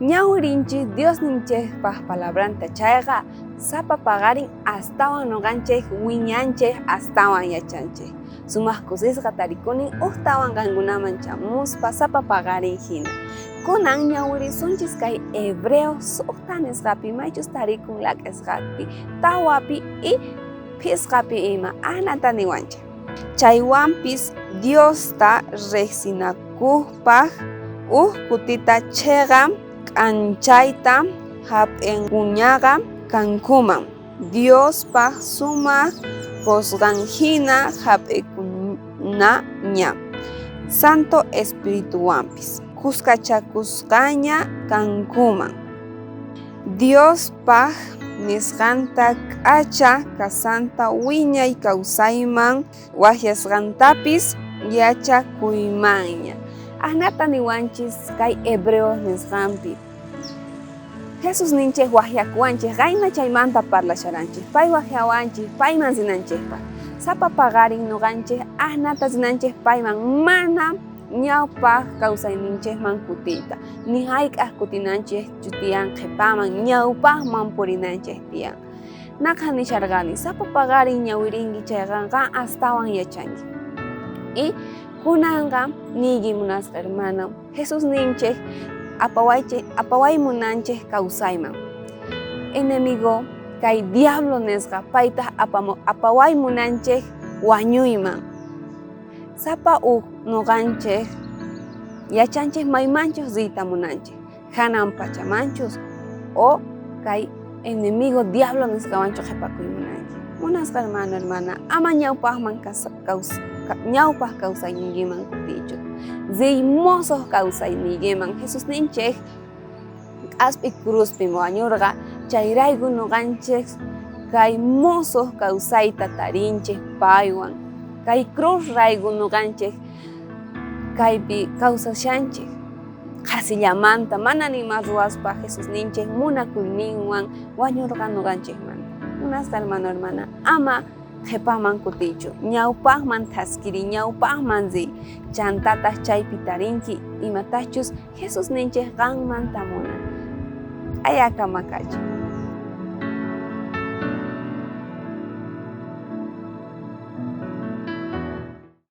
Ñawirinchej Diosninchejpaj palabranta chayqa, sapa paqarin astawan noqanchej wiñanchej, astawan yachanchej. Sumaj kusisqa tarikuni ujtawan qankunaman chamuspa sapa paqarin jina. Kunan ñawirisunchis kay Hebreo sojta nisqapi maychus tarikun laq'esqapi, tawapi y phisqapi ima ajnata niwanchej. Chaywanpis Diosta rejsinakojpaj uj kutita cheqa k'anchayta jap'enkuñaqa kankuman, Diospaj sumaj qosqan jina jap'ikunaña, Santo Espirituwanpis khuskachakusqaña kankuman. Diospaj nisqanta k'acha kasqanta wiñay kausayman wajyasqantapis yachakuymanña. Ajnata niwanchis kay Hebreos nisqanpi. Jesusninchej wajyakuwanchej, qayna chaymanta parlasharanchej. Pay wajyawanchej, payman rinanchejpaj. Sapa paqarin noqanchej ajnata rinanchej payman mana ñawpaj kawsayninchejman kutiyta, ni jayk'aj kutinanchejchu tiyan qhepaman, ñawpajman purinanchej tiyan. Naqha nisharqani, sapa paqarin ñawirinki chayqa qan astawan yachanki. Y kunanqa niyki munasqa hermano, Jesusninchej apawaychej, apaway munanchej kawsayman. Enemigo kay diablo nisqa paytaj apaway munanchej wañuyman. Sapa uj noqanchej yachanchej maymanchus riyta munanchej, janan pachamanchus o kay enemigo diablo nisqawanchu qhepakuy munanki. Munasqa hermano, hermana, ama ñawpajman ñawpaj kawsayniykiman kutiychu. Riy mosoj kawsayniykiman. Jesusninchej k'aspi cruzpi wañurqa, chayrayku noqanchej kay mosoj kawsayta tarinchej paywan. Kay cruz rayku noqanchej kaypi kawsashanchej. Qhasillamanta mana nima ruwaspa Jesusninchej munakuyninwan wañurqa noqanchejmanta. Munasqa hermano, hermana, ama qhepaman kutiychu, ñawpajman thaskiriy, ñawpajman riy, chantataj chaypi tarinki imatachus Jesusninchej qanmanta munan. Q'ayakama kachun.